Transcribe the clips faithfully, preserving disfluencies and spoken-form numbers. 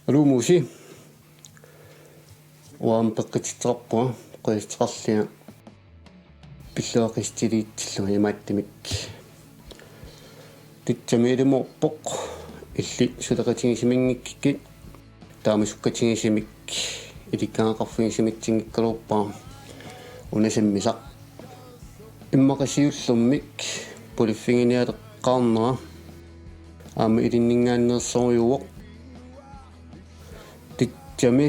Aluu Muusi. Uanga peqqititseqarpunga, qujassuteqarlunga pilluaqqusitilitsillugu imaattumik. Tassami ilumoorpoq, illit suleqatigisumanngikkukku taamasukkatigisumik ilikkagaqarfigisamitsinngikkaluarpara una sammisaq. Immaqa siullermik puliffiginialeqqaarnera aamma ilinninngaanneersorujuuvoq. Tassami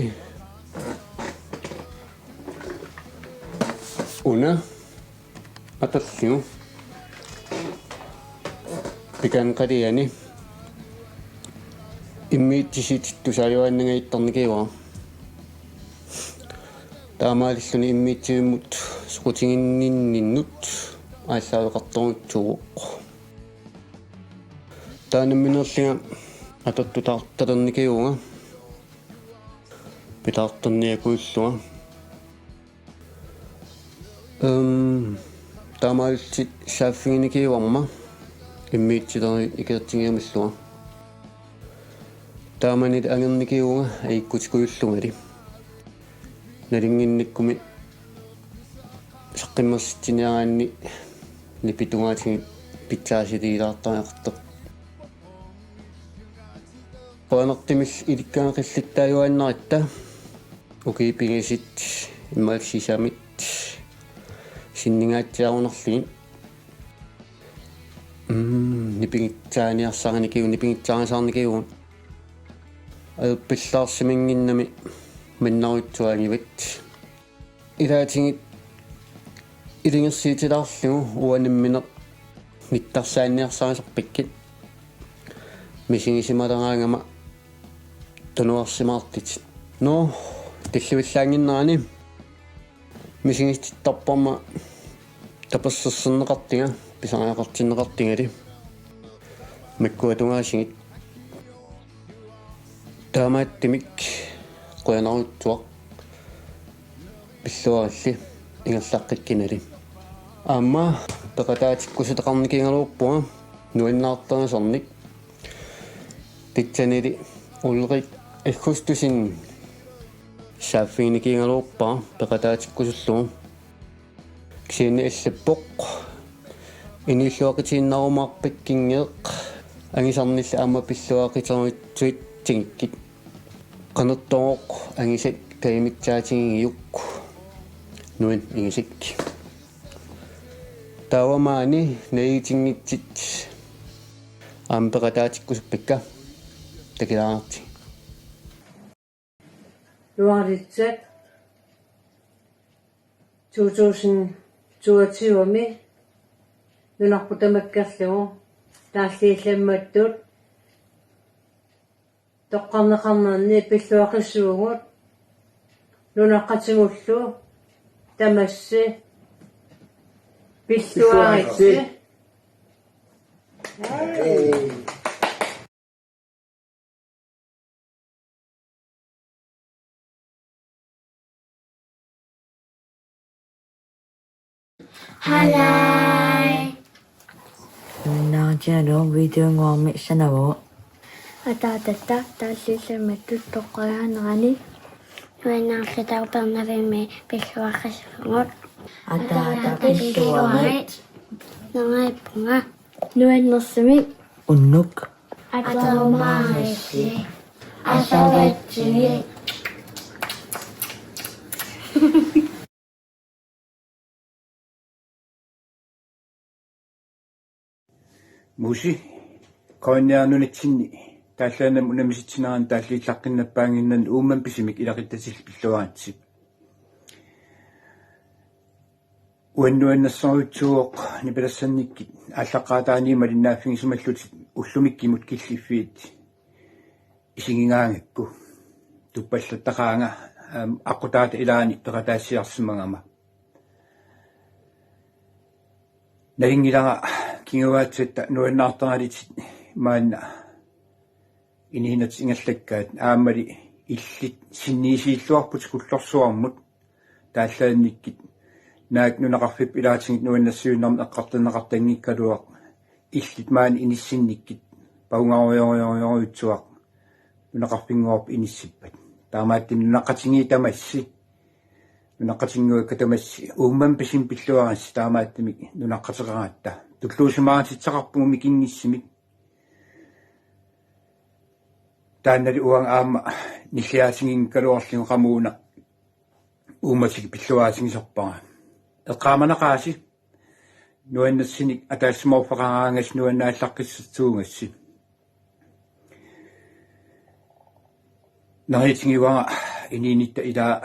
una atorlugu pikaneqaliani immiussisutut tusaajuaannangajuttarnikuuara. Taamaalilluni immiussivimmut soqutiginninninnut aallaaveqartorujussuuvoq. Taanna nammineerlunga atortutaartalernikuuvunga. Pitaartorniakuullunga. Ehm, taamaalillutit saaffiginikuuarma immiussileruit ikiortigiumallunga. Taamani angernikuuvunga ajukkutikuullungali. Nalunnginnikkumi saqqummersitsiniaraanni nipitungaatigut pitsaasiliilaartariaqartoq. Qujanartumik ilikkagaqilluttaajuaannaratta. Ukiut pingasut immaqa sisamut sinningaatsiarunarlugit. Mm, nipigitsaaniarsarinikuuvugut, nipigitsaarisaarnikuuvugut. Ajorpillaarsimannginnami mannarujussuanngillat. Ilaatigut ilungersuutilaarlugu uanga nammineq nittarsaanniarsarisarpakkit. Misigisimalaaraangama tunuarsimaartutit. Nå, tulluallaannginnerani misigisutittarparma tapersersorneqartunga, pisariaqartinneqartungali. Makkua tungaasigut. Taamaattumik qujanarujussuaq. Pilluarilli ingerlaqqikkunali. Aamma peqataatikkusuteqarnikuugaluarpunga nuannaartarisornik. Tassanilu Ulrik Augustussenip saaffiginikuugaluarpara peqataatikkusullugu. Kisianni allappoq: Inuulluaqutiginnarumaarpakkunngooq angisarnillu aamma pilluaqquterujussuit tigukkit. Qanortoq angisat kajumissaatigigiuk. Nuann' angisak. Taava maani najuutinngitsut aamma peqataatikkusuppakka, takulaartigit. Nuarlitsat to tusind toogtyve-mi nunarput tamakkerlugu taalliullammattut toqqarneqarnerni pilluaqqissuugut. Nunaqqatigullu tamassi pilluaritsi. Halai. Nuannaarutigalugu videonnguamik sanavugut. Ataatatta taalliullammattut toqqagaanerani. Nuannaarluta upernavimmik pilluaqqissuugut. Ataata pilluarit. Neriuppunga. Nuannersumik. Unnuk. Atorumaarissi. Asavatsigit. Muusi, Grønlænderinnitsinni taallaannamik unammisitsiniarneq taalliullaqqinnaviannginnami uummammi pisumik ilaquttatillu pilluaritsi. Uannut nuannersorujussuuvoq nipilersornikkut aallaqqaataaniit malinnaaffigisimallugit ullumikkut killiffiit isigigaangakku. Tuppallattaqaanga, aam, aqqutaata ilaanni peqataassiarsimagama. Nalunngilara kinguaatsatta nuannaartaralutit maanna inuunertik ingerlakkaat, aammali illit sinniisilluarputit Kullorsuarmut taallaannikkut, naak nunaqarfipput ilaatigut nuannersuinermut eqqartorneqartanngikkaluaq, illit maani inissinnikkut paungarujorujorujussuaq. nunaqarfinnguarput inissippat. Taamaattumik nunaqqatigiit tamassi, nunaqqatinnguakka tamassi, uummammi pisimi pilluarissi taamaattumik nunaqqateqaratta. Tulluusimaarutissaqarpugut mikinngissumik. Taannali uanga aamma nilliaatiginngikkaluarlugu qamuuna uummatikkut pilluaatigisarpara. Eqqaamanaqaasi, nuannersunik ataatsimoorfeqaraangassi nuannaallaqqissaartuugassi. Neriutigivara inuunitta ilaa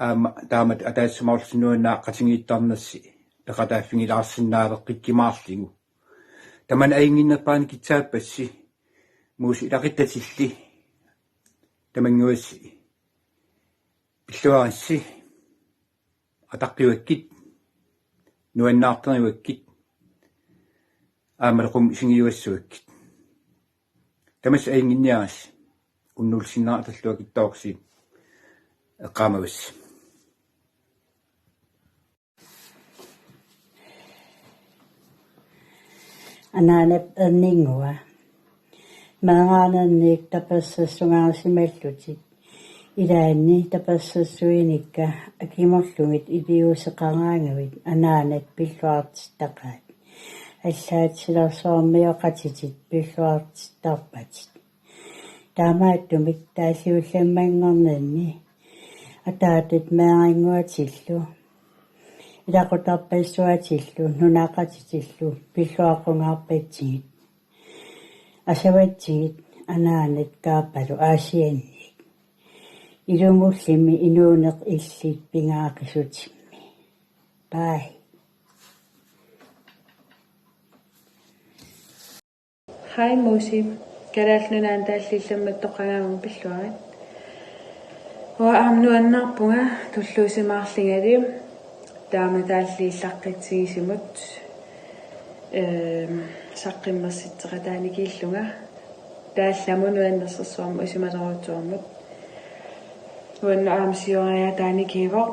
aamma taamatut ataatsimoorlusi nuannaaqqatigiittarnersi peqataaffigilaarsinnaaleqqikkumaarlugu. Tamanna ajunnginnerpaani kitsaappassi, Muusi, ilaquttatilli tamannguassi pilluaritsi, ataqqivakkit, nuannaartarivakkit, aammalu qummut isigiuassuakkit. Tamassi ajunnginniarassi, unnussinnera atorluakittoorsi, eqqaamavassi. Anaanap erninngua. Meeraanernik tapersersugaasimallutik. Ilaanni tapersersuinikka akimorlugit iliuuseqaraangavit anaanat pilluartittaqaat. Allaat silarsuarmioqatitit pilluartittarpatit. Taamaattumik taalliullammanngorninni ataatut meerannguatillu, ilaqutarpassuatillu, nunaqatitillu pilluaqqungaarpatsigit. Asavatsigit anaanat Kaapalu Aasianniit. Ilumullumi inuuneq illit pingaaqisutimmi. Bye. Hej Muusi. Kalaallit Nunaanni taalliullammat toqqagaammat pilluarit. Uanga aamma nuannaarpunga tulluusimaarlungali taama taalliullaqqitsigisumut, ehm, saqqummersitseqataanikillunga. Taallamut nuannersorsuarmut isumaleruutsuarmut. Uannut aamma siuariaataanikkivoq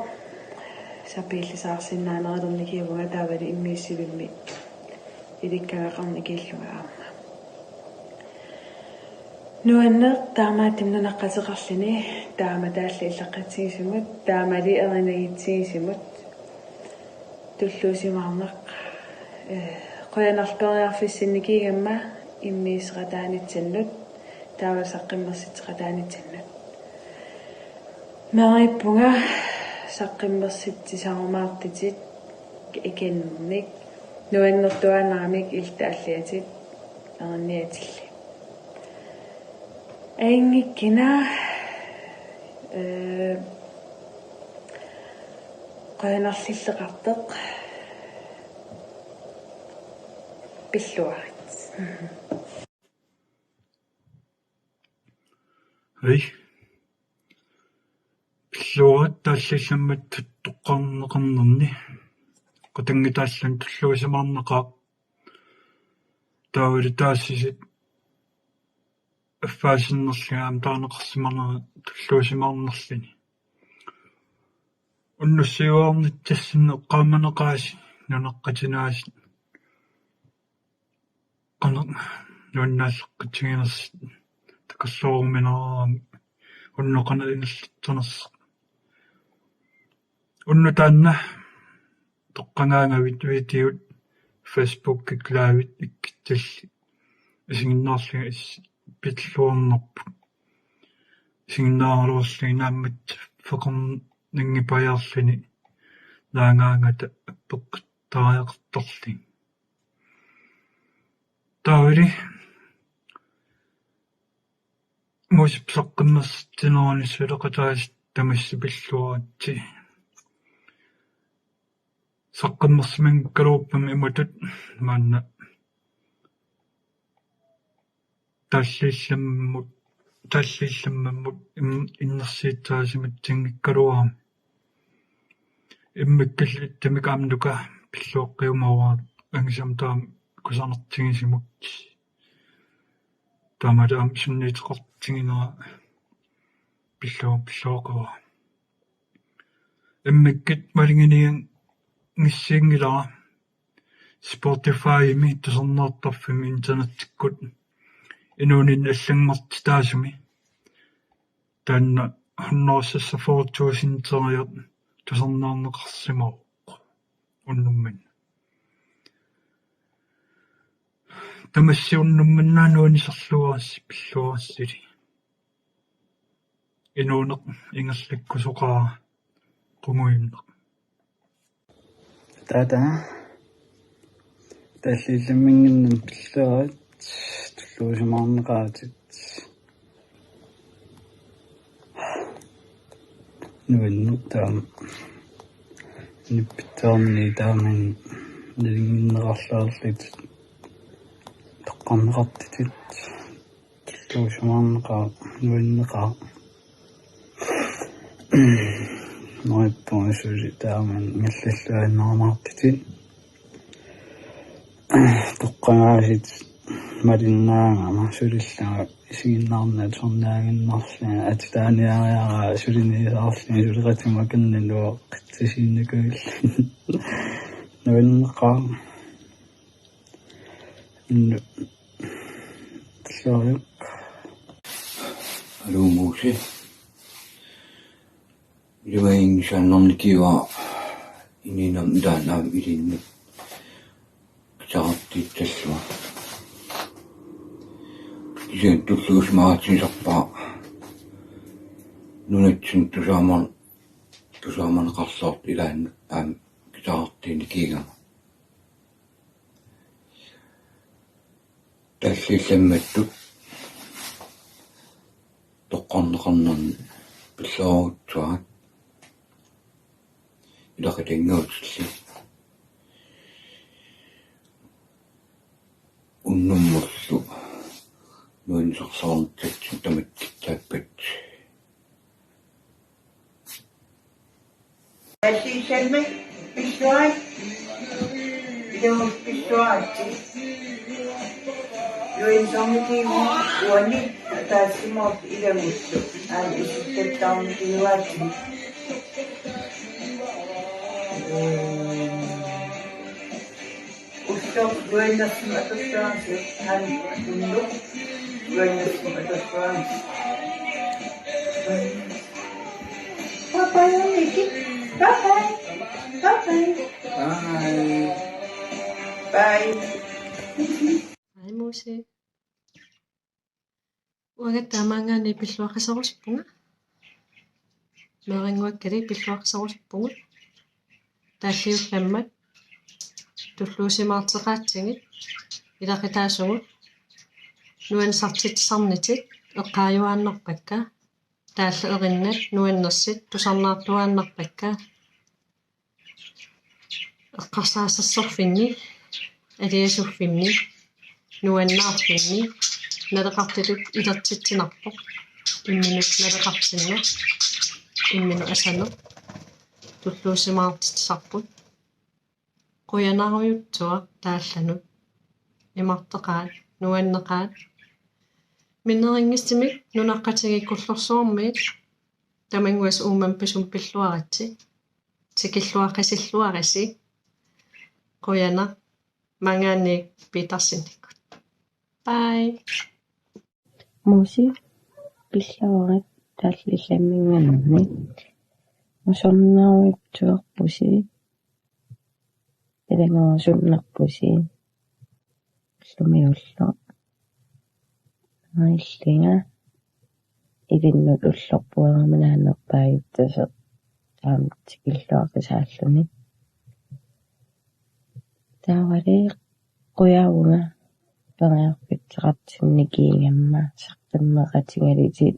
sapiillisaarsinnaanerulernikkiivunga taavalu immiussivimmi ilikkagaqarnikillunga aamma. Nuanneq taamaattumik nunaqqateqarluni taama taalliullaqqitsigisumut, taamali erinagitsigisugut. Tulluusimaarnaq, eh, qujanarlu periarfissinnikiigamma immiusseqataanitsannut, taava saqqummersitseqataanitsannut. Neriuppunga saqqummersitsisarumaartutit ikinnernik, nuannertuaannaramik illit taalliatit, erinniatilli. Ajunngikkina, eh, qujanarlilleqartoq pilluarit. Hej. Pilluarit taalliullammat toqqarneqarnerni. Qutanngutaalluni tulluusimaarnaqaaq. Taavalu taassisut affaasinnerlugit aamma taaneqarsimanera tulluusimaarnerluni. Unnussiuaarnitsassinni eqqaamanaqaasi nunaqqatinaasut qanoq nuannaalleqqitsiginersut takorloorumineraami unnuk qanoq ingerlatittunersoq. Unnuk taanna toqqagaangavit videot Facebookikkut live-it ikkutsillit isiginnaarlugit is-, pilluarnerput. Isiginnaaraluarlugit naammassiffeqarnanngipajaarluni naagaangata appeqquttariaqartarluni. Taavali Muusip saqqummersitsinerani suleqataasut tamassi pilluaritsi. Saqqummersimanngikkaluarpami imatut maanna taalliullammut, taalliullammammut im-, innersuussaasimatsinngikkaluarami. Immikkut ittumik aamma Nuka pilluaqqiumaarpara angisam taama kusanartigisumut. Taamalu aamma sunniuteqartiginera pillu-, pilluaqquara. Immikkut maluginianngissuunngilara Spotify-mi tusarnaartarfimmi internettikkut inuuninni allanngortitaasumi Taanna hundrede seksogfyrre tusindiusoq tusarnaarneqarsimavoq unnummanna. Tamassi unnummanna nuannisarluarassi pilluarassi. Inuuneq ingerlakkusoqaara qungujunneq. Taava. Talliilamminnginnami pilluarit, tulluusimaarneqaatit. Nuanneq taama. Nippittoorni taama nalinginneqarluarlutit. Toqqarneqartitit. Tulluusimaarneqaaq, nuanneqaaq. Nuippunga suli taama ingerlalluinnarmaartitit. Toqqagaasitit malinnaagama sulillunga isiginnaarnata sornaaginnarlunga atitaaniariaraa suliniusaarlunga suleqatigut makinnaluaq qitsisiinnikuullunga. Nuanneqaaq. Innu. Sorry. Aluu Musi. Ilimaginngisaannarnikigaa inuunermi taanna ilinnut guitarertiitsallunga. Kisianni tulluusimaartitsisarpara nunatsinni tusaama-, tusaamaneqarluartoq ilaannut aamma guitarertiinnikuugama. Talliilammattut toqqarneqarnerni pilluaruttuarit ilaqutannguutillit unnummullu nuannisarluarnissatsinnik tamatta taappat. Talliilammi pilluarit, ilummut pilluaritsi. Nuannisarnikuuvugut uani ataatsimoortut ilammullu aamma isikkattaarnikuugatsigu. Ulloq nuannersimasussaasoq, aamma unnuk nuannersimasussaasoq. Bye bye, Miki. Bye bye. Bye bye. Bye. Bye. Hej, Musi. Uanga taamaangaanniit pilluaqqasorusuppunga. Meerannguakkali pilluaqqasorusuppugut. Taalliullammat tulluusimaarteqaatsigit ilaqutaasugut nuannisartitsisarnitit eqqaajuaannarpakka, taallat erinnat nuannersut tusarnaartuaannarpakka. Eqqarsaassassorfinni, aliasuffinni, nuannaarfinni, naleqartutut ilertitsinarpoq, imminut naleqartinneq, imminut asaneq, tulluusimaartitsisarput. Qujanarujussuaq taallanut, imartoqaat, nuanneqaat, minnerunngitsumik nunaqqatigiikkullersuarmiit, tamannguasu uummammut pisumut pilluaritsi. Tikilluaqqisilluarisi. Qujanaq, maanngaanniit Petersennikkut. Bye. Musi, pilluarit Talliilamminngaanniit. Nusornarujussuarpusi. Ilannguusunnerpusi. Ullumiullu. Naillinga. Ilinnut ullorput aamma naanerpaajuttusoq aamma tikilluaqqisaalluni. Taavali qujavunga periarfissaqartinnikiigamma saqqummeqatigalutit.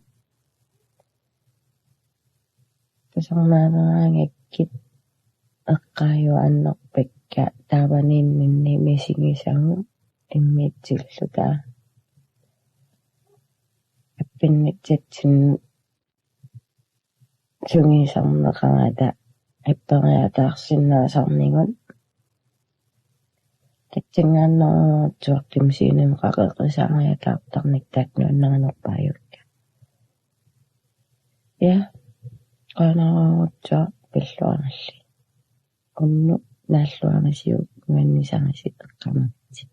Tusarnaarneqaraangakkit eqqaajuaannarpakka taamaniinninni misigisagut immiussilluta. Appinnitsatsinnut sungiusarneqarata apperiataarsinnaasarnigut. Tassanngaannarujussuaq timsuunimi qaqeqqisaariataartarneq taanna nuannarinerpaajukka. Ja, qujanarujussuaq pilluarilli. Unnuk naalluarisiuk nuannisarisi eqqaamaritsi.